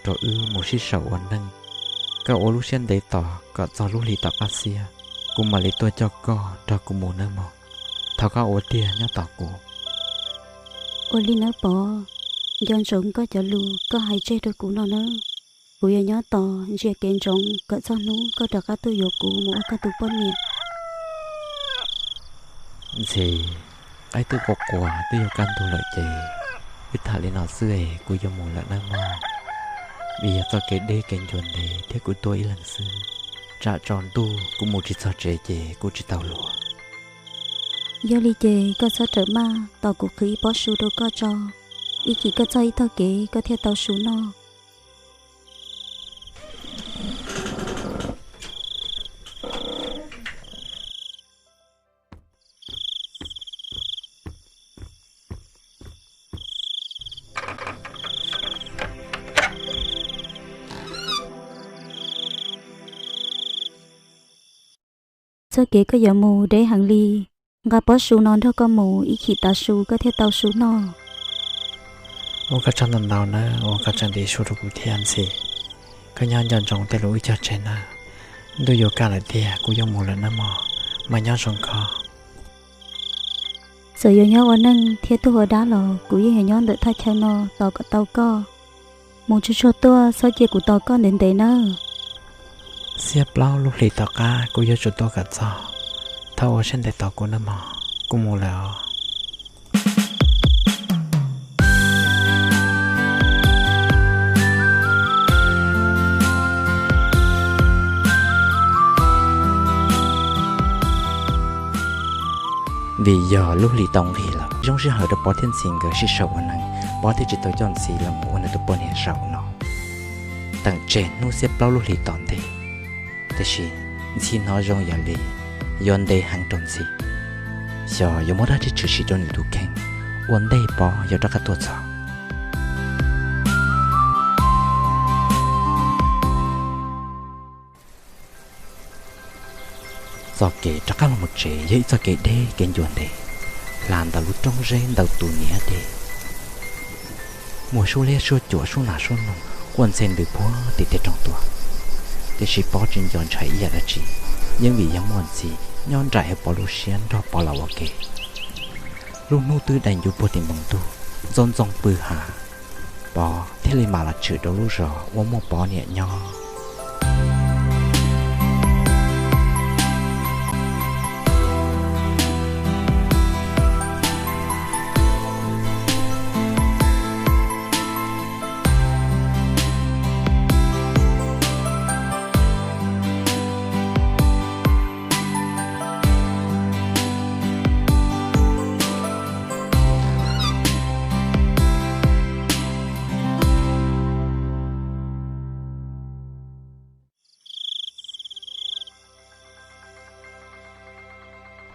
rau wb mus sib sau ua neej. Koj ua lub siab ntev tos kom txog lub hlis tom qab xiab, kuv mam li tuaj coj koj nrog kuv mus nawb mog. Thov koj ua tiag nyob tos kuv. Ua li nawb Pov, nco ntsoov koj cov lus koj hais tseg rau kuv no nawb. Kuv yuav nyob tos ntsia kev ntsoov kom txog hnub koj rov qab tuaj yuav kuv mus ua koj tus poj niam. Ntxhi, qaib twb qua qua twb yuav kaj ntug lawm ces wb tham li no xwb es kuv yuav mus lawm nawb mog. Vim yog txoj kev deb kev ncua ntev thiab kuv tuaj ib leeg xwb, tsam tsaus ntuj kuv mus tsis txog tsev ces kuv tsis tau luag. Yog li ces koj txhob rawm maj, tos kuv qhwv ib pob su rau koj tso, ib chim koj txog ib tog kev koj thiaj tau su noj. Txoj kev koj yuav mus deb heev li, nqa pob su no nrog koj mus, ib chim tav su koj thiaj tau su noj. Ua koj tsaug ntau ntau nawb uas koj tseem ntim su rau kuv thiab Ntxhi. Koj nyob nco ntsoov tej lus wb cog tseg nawb. Ntuj yuav kaj lawm tiag, kuv yuav mus lawm nawb mog, mas nyob zoo koj. Txawm yuav nyob ua neej thiab tuag ua dab los kuv yeej yuav nyob ntawm thaj chaw no tos kom tau koj. Mus tsuag tsuag tuaj, txhob cia kuv tos koj ntev ntev nawb. Xiab plaub lub hlis tom qab kuv yuav tsum tuaj kom txog. Thov ua siab ntev tos kuv nawb mog, kuv mus lawm os. Vim yog lub hlis tau nqig lawm, zoo sij hawm rau Pov thiab Ntxhi nkawd sib sau ua neej, Pov thiaj tsis tau coj Ntxhi los mus ua nws tus poj niam zaum no. Teem tseg hnub xiab plaub lub hlis tom ntej, tiam sis Ntxhi hnov zoo yam li yuav ntev heev rau Ntxhi. Xyov yuav muaj dab tsi tshwm sim rau nws tus kheej, ua ntej Pov yuav rov qab tuaj txog. Txoj kev rov qab los mus tsev yog ib txoj kev deb kev ncua ntev, hla ntawm lub roob zeb ntawm tus niam dej. Muaj suab liab suab cuam suab nas suab noog quaj ntxhe ntws puag tim tej roob tuaj, tiam sis Pov tsis nco ntshai ib yam dab tsi, yeej vim yog muaj Ntxhi nyob nraim hauv Pov lub siab nrog Pov los ua ke. Lub hnub twb dai ncuv puag tim npoo ntuj, ntxoov ntxoo pw hav, Pov thiaj li mam los tshwm rau lub zos uas muaj Pov niam nyob.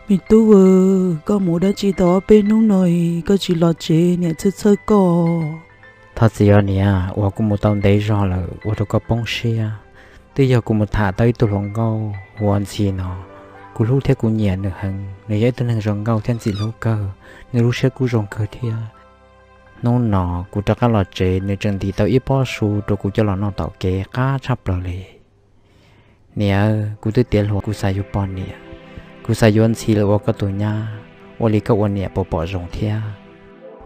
Me tub, koj mus dab tsi tau ob peb hnub no koj tsis los tsev, niam txhawj txhawj koj. Thov txim os niam, uas kuv mus tau ntev zog lawm ua rau koj poob siab. Twb yog kuv mus tham tau ib tug hluas nkauj hu ua Ntxhi no, kuv hlub thiab kuv nyiam nws heev, nws yog ib tug neeg zoo nkauj thiab ntxim hlub kawg, nws lub siab kuj zoo kawg thiab. Hnub no kuv rov qab los tsev, nws tseem ntim tau ib pob su rau kuv coj los noj tom kev qab tshaj plaws li. Niam, kuv twb tiav hluas kuv xav yuav poj niam, kuv xav yuav Ntxhi los ua koj tus nyab, ua li koj ua niam puas pom zoo thiab?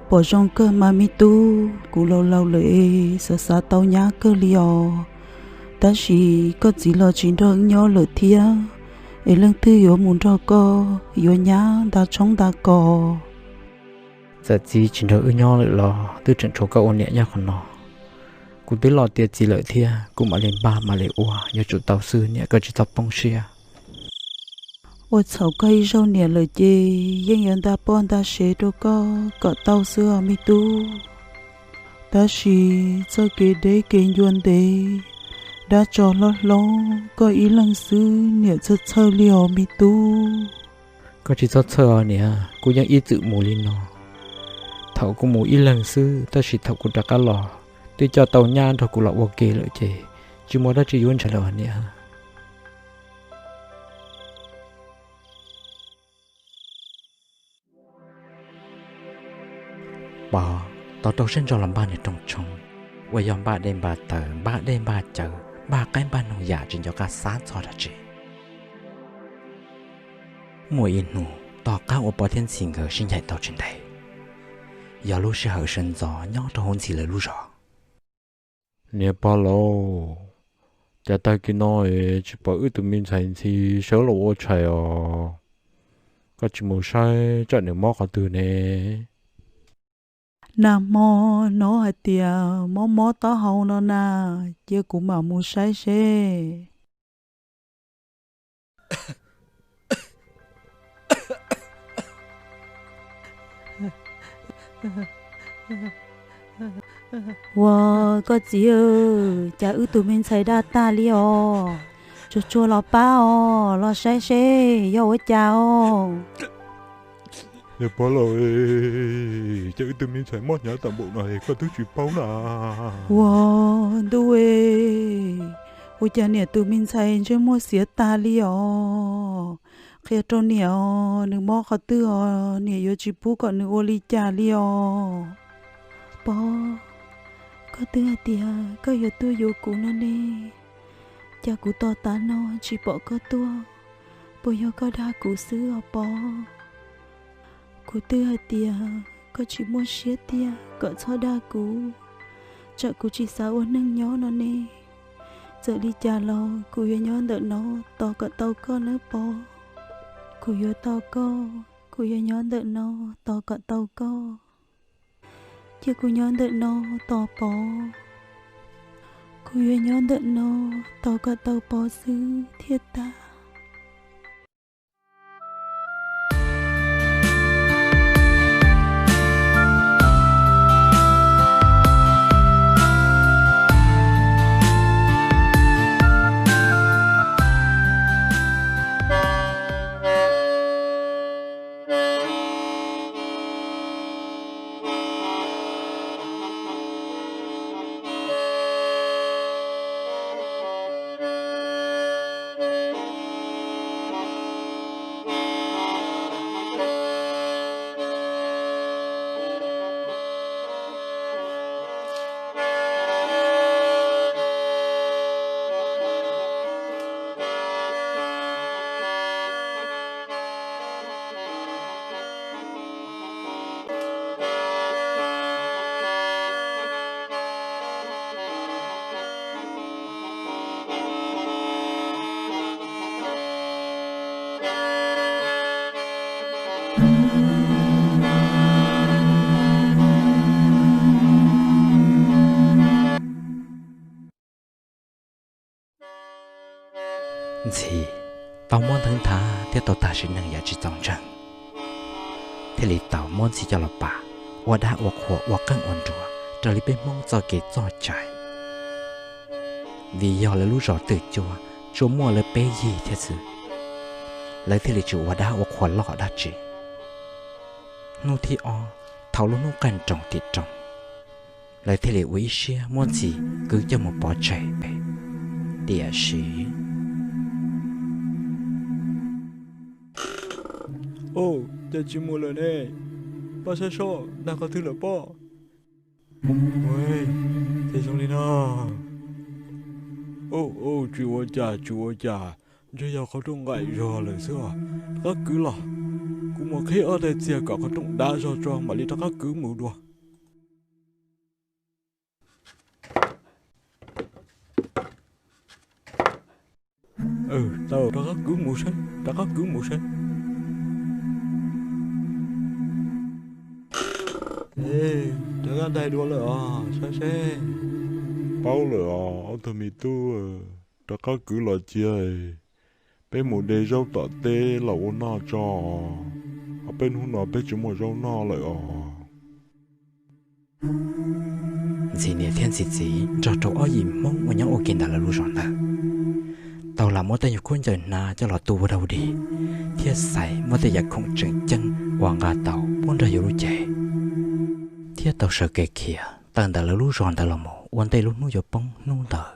Pom zoo kawg mas me tub, kuv laus laus lawm es xav xav tau nyab kawg li os. Tab sis koj txiv los tsis nrog wb nyob lawm thiab, es leej twg yuav mus nrog koj yuav nyab nta tshoob nta kos? Txawm txiv tsis nrog wb nyob lawm los twb tseem tshuav koj ua niam nyob qhov no. Kuv twb los tiav txiv lawm thiab, kuv mam li npaj mam li ua, yuav tsum tau xwb niam, koj tsis txhob poob siab. Ua txhaum koj ib zaug niam lawm ces yeej yuav nta poj nta sev rau koj kom tau xwb os me tub. Tab sis txoj kev deb kev ncua ntev, dab tsov hlob hlob koj ib leeg xwb niam txhawj txhawj li os me tub. Koj tsis txhob txhawj os niam, kuv yeej ib txwm mus li no. Thaum kuv mus ib leeg xwb, tab sis thaum kuv rov qab los, twb coj tau nyab nrog kuv los ua ke lawm ces tsis muaj dab tsi yuav ntshai lawm niam. Pov tau rau siab ntso los npaj nws rooj tshoob. uas yog npaj dej npaj taws, npaj dej npaj cawv, npaj qaib npaj noog yam tsis nco qab xav txog dab tsi. Muaj ib hnub tom qab uas Pov thiab Ntxhi nkawd sib ncaim tau tsis ntev, yog lub sij hawm sawv ntxov nyob rau hauv Ntxhi lawv lub zos. Niam pog laus, cas tag kis no es tsis pom wb tus me ntxhais Ntxhi sawv los ua tshais os? Koj tsis mus saib tsam nws mob qhov twg ne? Nag hmo hnov hais tias mob mob taub hau no na, cia kuv mam mus saib seb. Ua, koj txiv, cas wb tus me ntxhais daj tag li os? Tsuag tsuag los pab os, los saib seb yog ua cas os. Niam pog laus, cas wb tus me ntxhais mob hnyav tag npaum no koj twb tsis paub na? Ua, ntuj e, ua cas niam tus me ntxhais ntsej muag xiav tag li os? Qhia rau niam os, nws mob qhov twg os, niam yuav tsis pub kom nws ua li cas li os. Pov, koj twb hais tias koj yuav tuaj yuav kuv no ne, cas kuv tos tav no tsis pom koj tuaj, puas yog koj dag kuv xwb os Pov? Kuv twb hais tias koj tsis muaj siab tiag kom txhob dag kuv, tsam kuv tsis xav ua neeg nyob no ne. Txawm li cas los kuv yuav nyob ntawm no tos kom tau koj nawb Pov. Kuv yuav tos koj, kuv yuav nyob ntawm no tos kom tau koj. Cia kuv nyob ntawm no tos Pov. Kuv yuav nyob ntawm no tos kom tau Pov xwb thiaj tag. Ntxhi tau muab nthwv nthav thiab tau tag sim neej yam tsis txaus ntseeg, thiaj li tau muab Ntxhi coj los pam ua dab ua qhua ua qeej ua nruas raws li peb Hmoob txoj kev txoj cai. Vim yog lawv lub zos twj cuab tsuas muaj lawv peb yig thiab xwb, lawv thiaj li tsis ua dab ua qhua loj dab tsi. Hnub thib ob, thaum lub hnub qaij nroos tim roob, lawv thiaj li ua ib siab muab Ntxhi kwv coj mus pov tseg. Tiam sis, Au, cas tsis mus lawm ne? Pab saib seb nag qhov twg lawm pob. Ua, cas zoo li no? Au, tsis ua cas tsis ua cas, ntshe yog qhov rooj nqaim zog lawm xwb os. Rov qab kwv los, kuv mus qhib ob daim txiag kom qhov rooj dav zog tso mam li rov qab kwv mus dua. Tau, rov qab kwv mus seb, rov qab kwv mus seb. Rov qab daig dua lawm os, saib seb. Paub lawm os ob tug me tub, rov qab kwv los cia. Peb mus de zaub tom teb los ua noj tso, ob peb hnub no peb tsis muaj zaub noj lawm os. Ntxhi niam thiab Ntxhi txiv nrog rau ob yim Hmoob uas nyob ua ke ntawm lawv lub zos ntawd tau lam muab tej nyuag khaub ncaws hnav coj los tu ua dau dig, thiab xaiv muab tej yam khoom tseem ceeb uas nqa tau pub nrog yus lub cev, thiab tau sawv kev khiav tawm ntawm lawv lub zos ntawd los mus ua ntej lub hnub yuav poob hnub ntawd.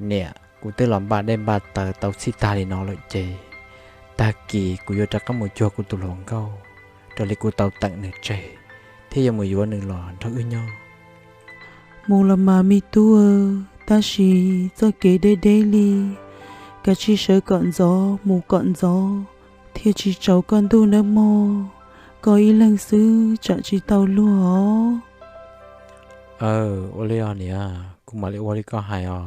Niam, kuv twb los npaj dej npaj taws tau txhij tag li no lawm ces, tag kis kuv yuav rov qab mus cuag kuv tus hluas nkauj, raws li kuv tau teem nws tseg, thiab yuav mus yuav nws los nrog wb nyob. Mus los mas me tub, tab sis txoj kev deb deb li, kav tsij sawv kom ntxov mus kom ntxov, thiaj tsis tsaus koj ntuj nawb mog. Koj ib leeg xwb tsam tsis tau luag os. Aw, ua li os niam, kuv mam li ua li koj hais os.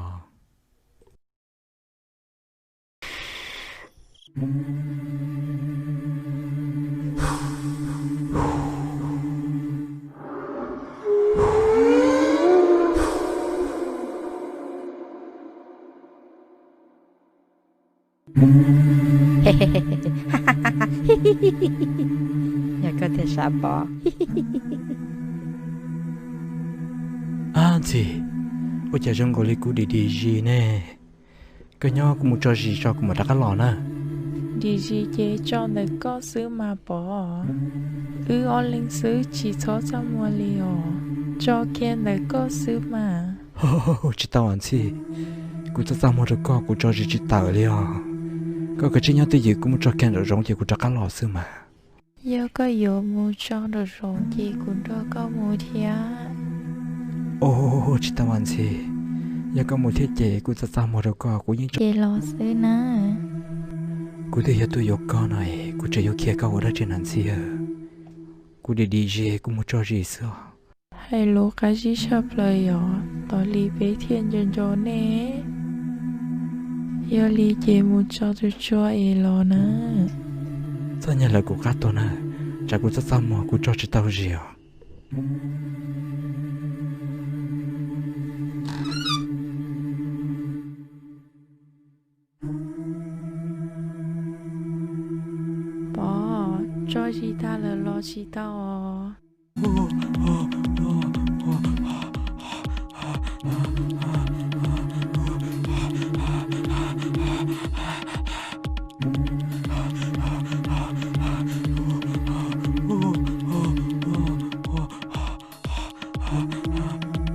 Yog koj tiag sav Pov. Ab Ntxhi, ua cas zoo nkaus li kuv dim dim zis ne? Koj nyob, kuv mus tso zis tso kuv mam rov qab los na. Dim zis ces tso ntawm koj xwb mas Pov. Wb ob leeg xwb tsis txhob txaj muag li os, tso kiag ntawm koj xwb mas. Tsis tau Ntxhi, kuv txaj txaj muag rau koj kuv tso zis tsis tawm li os. Koj kav tsij nyob twj ywm, kuv mus tso kiag nraum zoov ces kuv rov qab los xwb mas. Yog koj yuav mus tso nraum zoov ces kuv nrog koj mus thiab. Tsis tau Ntxhi, yog koj mus thiab ces kuv txaj txaj muag rau koj kuv yeej tso. Ces los xwb na. Kuv twb yog tuaj yuav koj no es kuv tseem yuav khiav koj ua dab tsi na Ntxhi? Kuv dim dim zis kuv mus tso zis xwb os. Hais lus qab zib tshaj plaws yom, tos li peb thiaj nco nco nej. Yog li ces mus tso tsuag tsuag es los na. Txhob nyas lawm kuv qab tuag na, tsam kuv txaj txaj muag kuv tso tsis tau zis os. Pov, tso zis tag lawm los tsis tau os.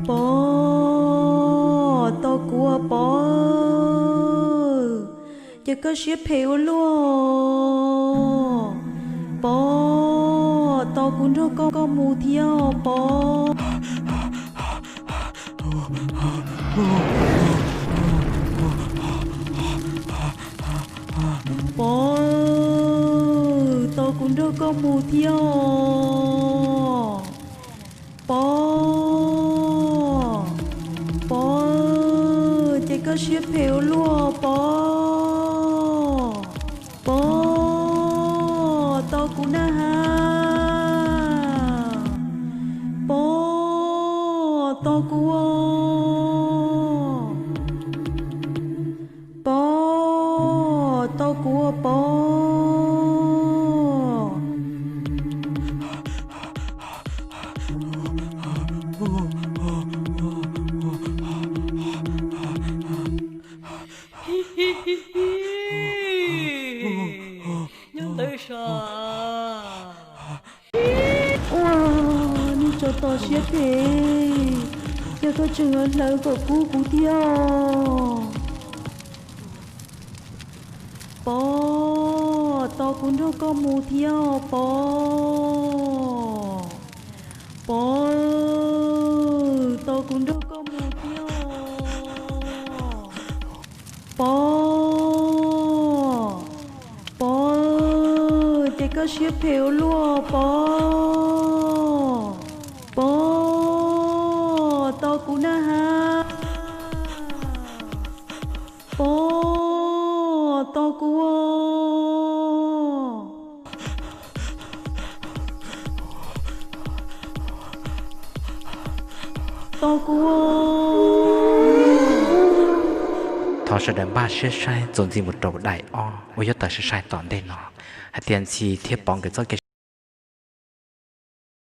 Pov, tos kuv os Pov. Ces koj siab phem ua luaj. Pov, tos kuv nrog koj mus thiab os Pov. Pov, tos kuv nrog koj mus thiab os. Pov, Pov, ces koj siab phem ua luaj Pov. Pov, tos kuv na has. Pov, tos kuv os. Pov, tos kuv os Pov. Nyob ntawd sav. Ua, niag tsov tom siab phem, cas koj tseem hlawv kom kub kuv thiab os. Pov, tos kuv nrog koj mus thiab os Pov. Pov, tos kuv nrog koj mus thiab os. Pov, Pov, ces koj siab phem ua luaj Pov. Pov, tos kuv na has. Pov, tos kuv os. Tos kuv os. Thov sawv daws npaj siab saib txuas ntxiv mus rau daim ob uas yuav tawm sai sai tom ntej no, hais tias Ntxhi thiab Pov nkawd txoj kev